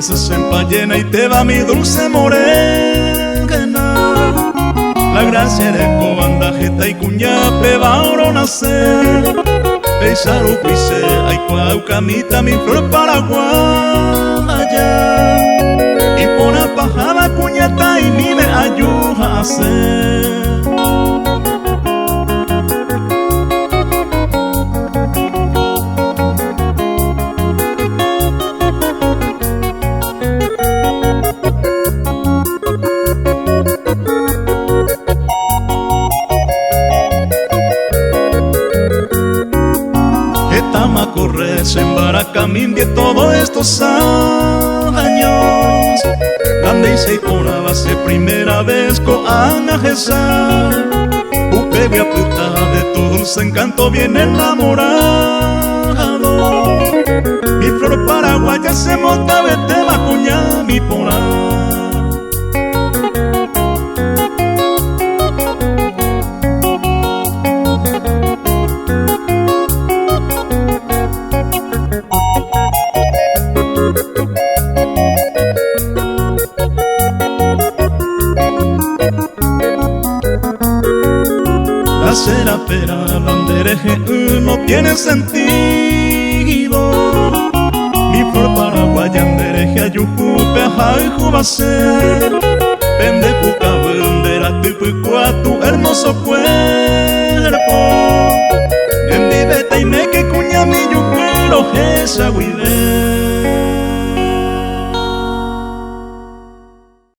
Esa llena y te va mi dulce morena. La gracia de cobanda jeta y cuña peba oro nacer. Peisaru pise ay camita mi flor paraguaya. Y por pajada cuñata y mi me ayuda a hacer. De todos estos años. Grande y se por base primera vez con Ana Upe puta de tu dulce encanto bien enamorado. Mi flor paraguaya se monta vete macuña mi porá. La cera pera bandereje no tiene sentido. Mi flor paraguaya andereje ayujupe jajubase. Pende puca bandera tipicua tu hermoso cuerpo. En mi beta y me que cuña mi yuquero esa guide.